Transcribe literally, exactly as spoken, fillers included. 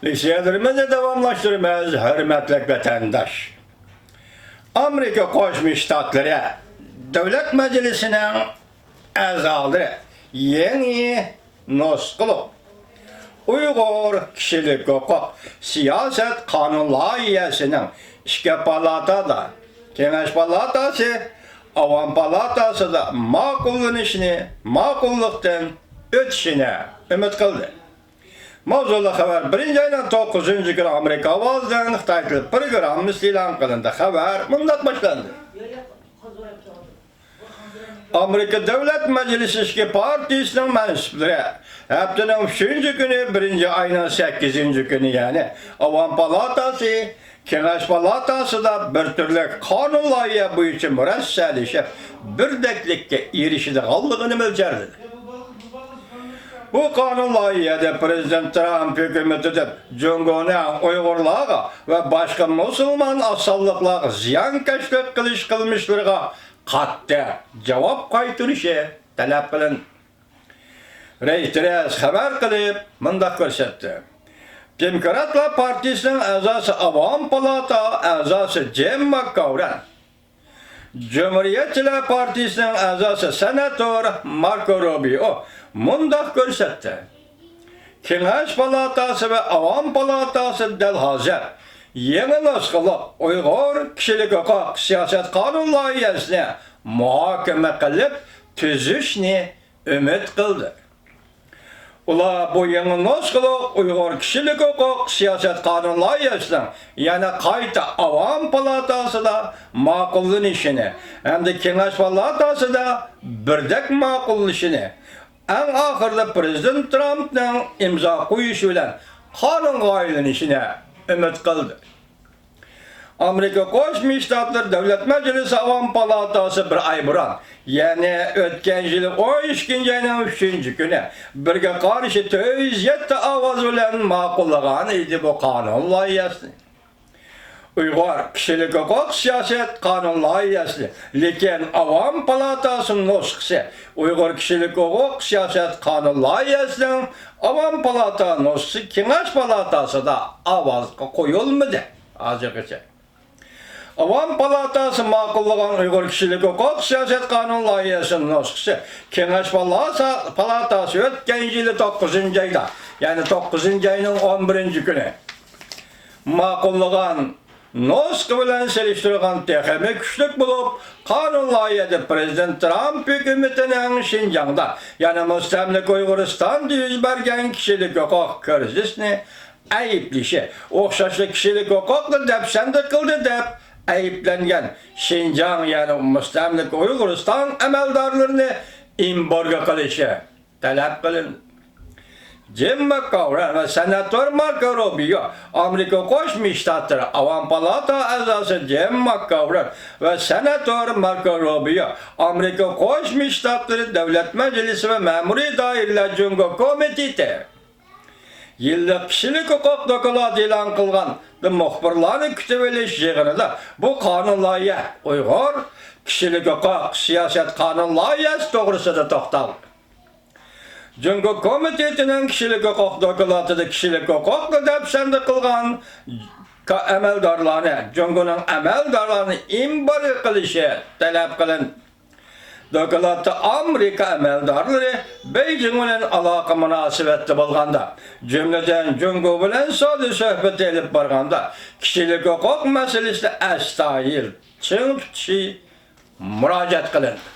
لېكسىيەلىرىمىزنى داۋاملاشتۇرىمىز، ھۆرمەتلىك ۋەتەنداش. ئامېرىكا قوشما شتاتلىرى دۆلەت مەجلىسىنىڭ ئەزالىرى يېڭى نۇسخىلىق ئۇيغۇر كىشىلىك ھوقۇق سىياسەت قانۇن لايىھەسىنىڭ ئىككى پالاتا، كېڭەش پالاتاسى، ئاۋام پالاتاسىدا ماقۇللىنىشىنى، ماقۇللۇقتىن ئۆتۈشىنى ئۈمىد قىلدى. ماۋزۇلۇق خەۋەر بىرىنچى ئاينىڭ توققۇزىنچى كۈنى ئامېرىكا ئاۋازىدىن خىتاي تىل پروگراممىسىدا ئېلان قىلىندى. خەۋەر مۇنداق باشلاندى. ئامېرىكا دۆلەت مەجلىسى ئىچكى پارتىيىسىنىڭ مەنسۇپلىرى ھەپتىنىڭ ئۈچىنچى كۈنى، بىرىنچى ئاينىڭ سەككىزىنچى كۈنى، يەنى ئاۋام پالاتاسى، كېڭەش پالاتاسىدا بىر تۈرلۈك قانۇن لايىھە بويىچە مۇرەسسەلىشىپ، بىردەكلىككە ئېرىشىدىغانلىقىنى مۆلچەرلىدى. بۇ قانۇن لايىھەدە پىرېزىدېنت ترامپ ھۆكۈمىتىدىن جۇڭگونىڭ ئۇيغۇرلارغا ۋە باشقا مۇسۇلمان ئاز سانلىقلارغا زىيانكەشلىك قىلىش قىلمىشلىرىغا قاتتىق جاۋاب قايتۇرۇشى تەلەپ قىلىندى. رەيتېرس خەۋەر قىلىپ مۇنداق كۆرسەتتى. دېموكراتلار پارتىيىسىنىڭ ئەزاسى، ئاۋام پالاتا ئەزاسى جىم ماكگاۋران، جۇمھۇرىيەتچىلەر پارتىيىسىنىڭ ئەزاسى سېناتور ماركو روبىيو مۇنداق كۆرسەتتى. كېڭەش پالاتاسى ۋە ئاۋام پالاتاسى دەل ھازىر يېڭى نۇسخىلىق ئۇيغۇر كىشىلىك ھوقۇق سىياسەت قانۇن لايىھەسىنى مۇھاكىمە قىلىپ تۈزۈشنى ئۈمىد قىلدى. ئۇلار بۇ يېڭى نۇسخىلىق ئۇيغۇر كىشىلىك ھوقۇق سىياسەت قانۇن لايىھەسىنىڭ يەنە قايتا ئاۋام پالاتاسىدا ماقۇللىنىشىنى ھەمدە كېڭەش پالاتاسىدا بىردەك ماقۇللىشىنى، ئەڭ ئاخىرىدا پىرېزىدېنت ترامپنىڭ ئىمزا قويۇشى بىلەن قانۇنغا ئايلىنىشىنى ئۈمىد قىلدى. ئامېرىكا قوشما شتاتلىرى دۆلەت مەجلىسى ئاۋام پالاتاسى بىر ئاي بۇرۇن، يەنى ئۆتكەن يىلى ئون ئىككىنچى ئاينىڭ ئۈچىنچى كۈنى بىرگە قارشى تۆت يۈز يەتتە ئاۋاز بىلەن ماقۇللىغان ئىدى بۇ قانۇن لايىھەسىنى. ئۇيغۇر كىشىلىك ھوقۇق سىياسەت قانۇن لايىھەسى، لېكىن ئاۋام پالاتاسى نۇسخىسى ئۇيغۇر كىشىلىك ھوقۇق سىياسەت قانۇن لايىھەسىنىڭ ئاۋام پالاتا نۇسخىسى كېڭەش پالاتاسىدا ئاۋازغا قويۇلمىدى ھازىرغىچە. ئاۋام پالاتاسى ماقۇللىغان ئۇيغۇر كىشىلىك ھوقۇق سىياسەت قانۇن لايىھەسى نۇسخىسى كېڭەش پالاتا-، پالاتاسى ئۆتكەن يىلى توققۇزىنچى ئايدا، يەنى توققۇزىنچى ئاينىڭ ئون بىرىنچى كۈنى ماقۇللىغان نۇسخا بىلەن سېلىشتۇرغان تېخىمۇ كۈچلۈك بولۇپ، قانۇن لايىھەدە پىرېزىدېنت ترامپ ھۆكۈمىتىنىڭ شىنجاڭدا، يەنى مۇستەملىكە ئۇيغۇرىستاندا يۈز بەرگەن كىشىلىك ھوقۇق كىرىزىسىنى ئەيىبلىشى، ئوخشاشلا كىشىلىك ھوقۇقنى دەپسەندە قىلدى دەپ ئەيىبلەنگەن شىنجاڭ، يەنى مۇستەملىكە ئۇيغۇرىستان ئەمەلدارلىرىنى ئېمبارگو قىلىشى تەلەپ قىلىندى. جىم ماكگاۋران ۋە سېناتور ماركو روبىيو، ئامېرىكا قوشما شتاتلىرى ئاۋام پالاتا ئەزاسى جىم ماكگاۋران ۋە سېناتور ماركو روبىيو، ئامېرىكا قوشما شتاتلىرى دۆلەت مەجلىسى ۋە مەمۇرىي دائىرىلەر جۇڭگو كومىتېتى يىللىق كىشىلىك ھوقۇق دوكلاتى ئېلان قىلغان مۇخبىرلارنى كۈتۈۋېلىش يىغىنىدا بۇ قانۇن لايىھە، ئۇيغۇر كىشىلىك ھوقۇق سىياسەت قانۇن لايىھەسى توغرىسىدا توختالدى. جۇڭگو كومىتېتىنىڭ كىشىلىك ھوقۇق دوكلاتىدا كىشىلىك ھوقۇقنى دەپسەندە قىلغان كا-، ئەمەلدارلارنى، جۇڭگونىڭ ئەمەلدارلارنى ئېمبارگو قىلىشى تەلەپ قىلىندى. دوكلاتتا ئامېرىكا ئەمەلدارلىرى بېيجىڭ بىلەن ئالاقە مۇناسىۋەتتە بولغاندا، جۈملىدىن جۇڭگو بىلەن سودا سۆھبىتى ئېلىپ بارغاندا، كىشىلىك ھوقۇق مەسىلىسىنى ئەستايىدىل چىڭ تۇتۇشى مۇراجىئەت قىلىندى.